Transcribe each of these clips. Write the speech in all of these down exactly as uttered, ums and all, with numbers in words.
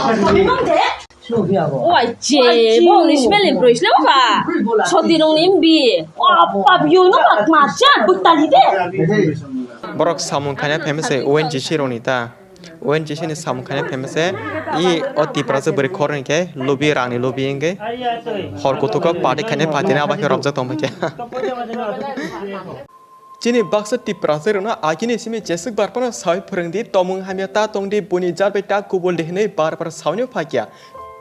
Oi, che, bo ni smell ni bwrwi sle ba. Soti nung ni mbi. Apa biyo no mak mak cha butali de. Borok samung khaina phaima se O N G C roni ta. O N G C ni samung khaina phaima se i o Tiprasa bwrwi khorni khe lubi rangni lubi wngwi hor kutuko party khaina phatina abo khe romjak tongma khe. Chini baksa Tiprasa rokno agini simi jeswk bar phano sawi phwrwngdi, tomung hamya ta tongdi, buini jat bai ta kubul di hinwi bar bar sawino phakya.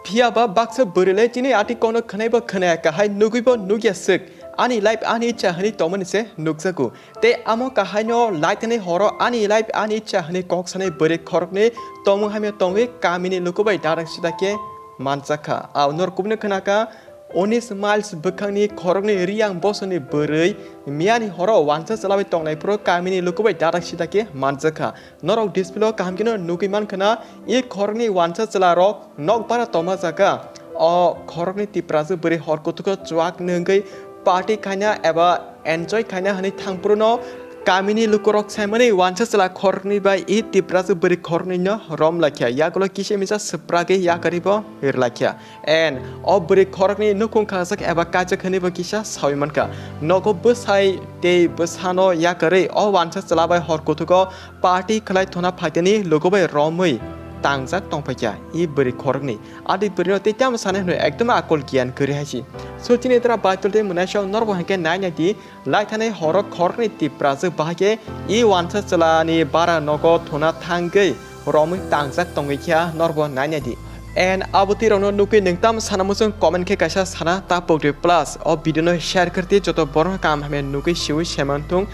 Phiya ba baksa bwrwi le chini ati kono khwnai bo khwnaya kahai, nugwi bo nugya swk. Ani life ani ichha hinwi tongmani se nukjago. Tei amo kahai no lai thani horo ani life ani ichha hinwi kok sanai bwrwi khoroknwi tomung hamya tongwi kamini luku bai darak sida khe manjakha. Au norok kubuni khwnakha. Unis miles bwkhakni khoroknwi Riyang bosongni bwrwi miyani horo wansa chwlawi tongnai phuru kamini luku bai darak sida khe manjakha. Norok display o kaham kheno nugwi mankha na, i khoroknwi wansa chwlarok nokbar tongma jaga. O khoroknwi Tiprasa bwrwi hor kutuko chuak nwngwi party khaina eba enjoy khaina hwnwi thang phuru no kamini lukurok saimani wansa chwla khoroknwi bai i Tiprasa bwrwi khoroknwi no rom laikha, yagulo kisa misa swprak yakarwi bo rwlaikha. And o bwrwi khoroknwi nukhung khakjak eba kaijak hwnwi bo kisa sawi mankha. Nogo bwsai tei bwsano yakarwi o wansa chwla bai hor kutugo party khlai thuna phaitani luku bai romwi tangjak tongphaikha i bwrwi khoroknwi. Adi bwrwino tei tamo sanai hwnwi ekdom akol giyan kwrwi hai si. So chini tra Baitul tei mwnaisong norbo hinkhe nai nai di. Lai thani horo khoroknwi Tiprasa bahai khe i wansa chwlani bara nogo thuna thangwi romwi tangjak tongwi kha norbo nainai di. And abo twi rokno nukwi nwng tam sana muchung comment khe kaisa sana ta pokdi plus o video no share khwrdi joto borok kam hamya nukwi siwi seman thung.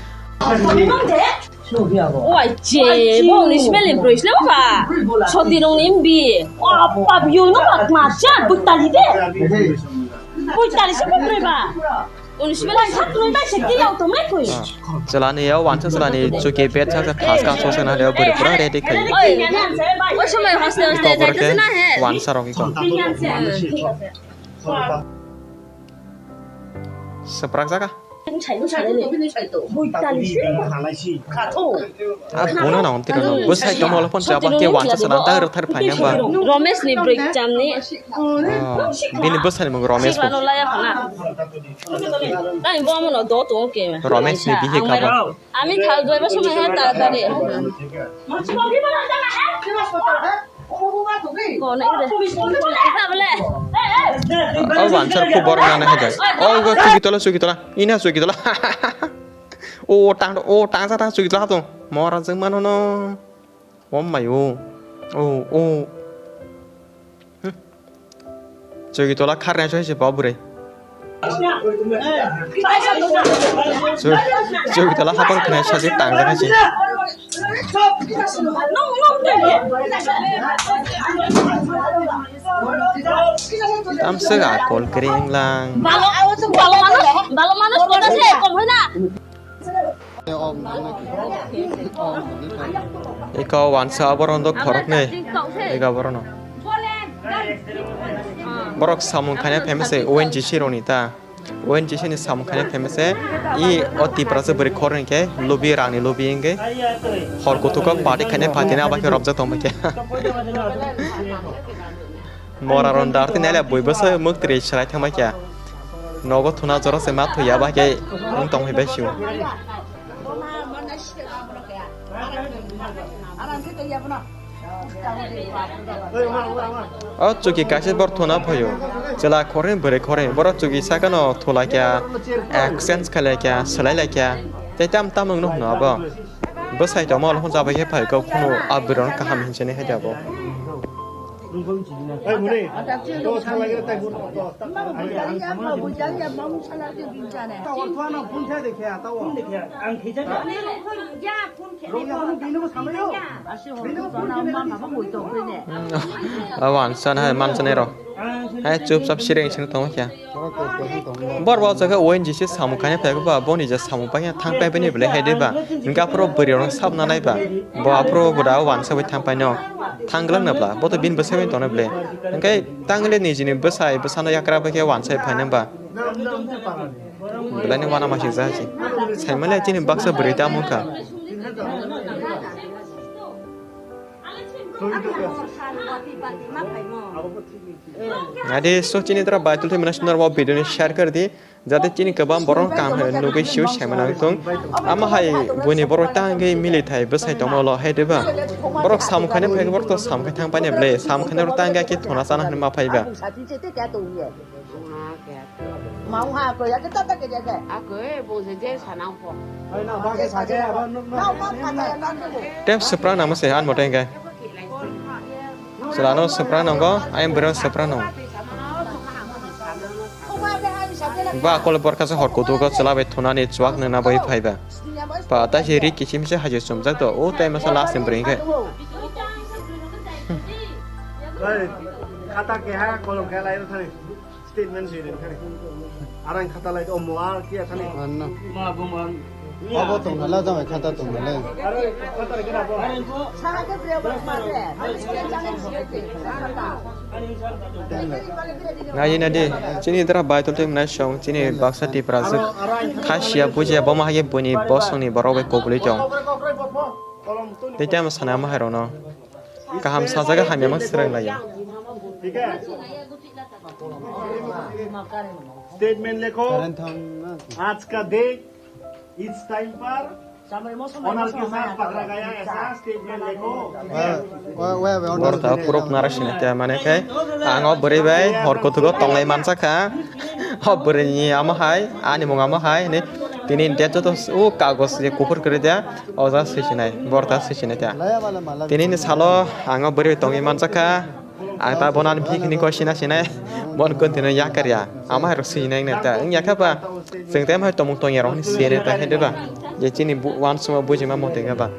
Oi, che, bo ni smell ni bwrwi sle ba. Soti nung ni mbi. Apa biyo no mak mak cha butali de. Butali se bwrwi ba. Chwlani ya wansa chwlani chuki bed sa sa thas ka so sa na le bwrwi pura ready khai. Oi, o somoi hostel hostel jai khe na he. Wansa rok iko. Swprak jaga. A bono na onti kano bwsai tomo lo pon chaba khe wansa chwla ta rwthar phainang ba. Romesh ni bwrwi chamni. Oh, bini bwsani mung Romesh bo. Sibano laya khana. Tani bo amono do tongo ke. Romesh ni bihi kabo. Ami thal doi ba somoi ha ta ta de. Ko na ire. Ita bole. Oh, wansa ko bor na na hada. Oh, go chuki tola, chuki tola. Ina chuki tola. Oh, tang, oh, tang sa tang chuki tola to. Mora jeng mano no. Oh my oh. Oh, oh. Hmm. Chuki tola khar na choi se ba bure. Chu-, chuki tola hapang khna sa se tang ja se. Tam se ga kol kring lang. Balo, balo mano, balo mano, kota se kom hai na. Iko wansa aboron do khorok ne. Iko aboron. Borok samung khaina famous se O N G C roni ta. O N G C ni samung khaina famous se. I o Tiprasa bwrwi khorok ni khe lubi rangni lubi hinge. Hor kutuko party khaina party na abakhe robjak tongma khe. Mora ron dar tin ele bui bwsai mwk tiri chwrai thangma kya. Nogo thuna jora se ma thuya ba khe wng tong hai bai sio. O chuki kaisa bor thuna phaio. Chwla khorni bwrwi khorni boro chuki sakano thula kya, exchange khalai kya, swlai lai kya. Tei tam tam wngno hwno abo. Bwsai tongma ulo phano chabai khe phai kok phano a bwrwi rok kaham hinchini hai abo. Abo ang sana hai manchani rok. Hai chupchap sireng sing tongma khe. Bor bo jaga O N G C samung khaina phai ba boni je samung paina thang pai bini bele hai de ba. Hingke aphuru bwrwi rok sab na nai ba. Bo aphuru bo da wansa bai thang paino. Thang glak na bla. Bo to bini bwsai bai tong na bele. Hingke tang le nijini bwsai bwsano yakra bai khe wansa bai phaina ba. Belai ni wana ma sik ja si. Sai male chini baksa bwrwi ta mungkha. Adi so chini tara baitul thai mana sunar wa video ni share kar di. Jate chini kwbang borok kaham hai nugwi sio saimano wngthung. Ama hai buini borok tangwi milithai bwsai tongma ulo hai diba? Borok samung khaina phai borok to samung khai thang paine ble, samung khaina borok tangwi khe thona chana hinwi ma phaiba. Tep swpra namo se an mote hingke. Chwla no swpra nongo, ayang bwrwi swpra nongo. Ba kol borok kaisa hor kutugo chwla bai thunani chuak nana bai phaiba. Ba ta se ri kichim se haje chumjak to, o tai masa last ni bwrwi hingke. Oi, khata keha kolom keha lai thani. Statement swi rin thani. Arang khata lai o mo ar kiya thani. Anno. Ma bo ma. Obo tong nala jama khata tong nala. Are khata lai kena bo. Nai na di, chini dra bai tol tem nai song, chini baksa tipra juk. Khasiya bujiya bo ma hage boni bosong ni borok bai koboli tong. Tei tamo sana ma hai rono. Kaham sajaga hamya mang srang lai. Statement lekho. Current thang na. आज का देश इस टाइम पर ओनर के साथ पकड़ा गया, ऐसा स्टेटमेंट लिखो। ठीक है? Borta puruk nara sini te mane kai ang o bwrwi bai hor kutugo tonglai mansa kha. O bwrwi ni amo hai, ani mung amo hai, ni tini date joto o kagos je kuphur kwrwi de, o ja swi sinai, borta swi sinai te. Tini ni salo ang o bwrwi tongwi mansa kha. Ang ta bono ani bihik hinwi koi sina sinai, bon continue ya karya. Ama hai rok sinai nai ta. Wng ya kha ba, chwng tei ama hai tongmung tong ya rok hinwi sere ta hai de ba. Je chini bu-, uansukma bujima mote kha ba.